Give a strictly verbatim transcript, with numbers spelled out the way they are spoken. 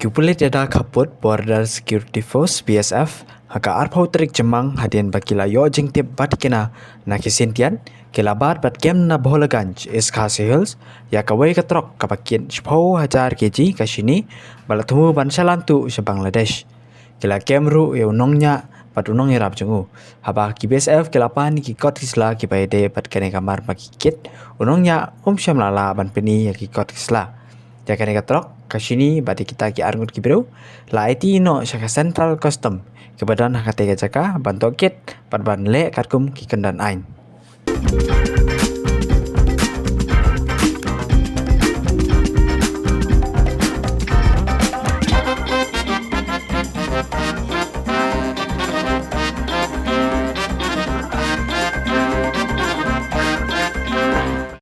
Ki pulit ïada khappud Border Security Force, B S F, ha ka arphew tarik Jymmang, hadien ba ki la ïoh jingtip ba tikna na ki Sintian, ki la bat bad kem na Bholaganj, East Khasi Hills, ïa kawei ka trok kaba kit shiphew hajar kg ka shini, ba la thmu ban shalan tuh sha Bangladesh. Ki la kem ruh ïa u nongñiah bad u nongïarap jong u. Haba ki B S F ki la pan ïa ki kot ki sla kiba ïadei bad kane ka mar ba ki kit, u nongñiah um shym la lah ban pyni ïa ki kot ki sla. Ïa kane ka trok, ka shini bad ïa kita ki arngut ki briew la aiti noh sha ka Central Custom, kiba don ha katei ka jaka, ban tohkit bad ban leh katkum ki kyndon aiñ.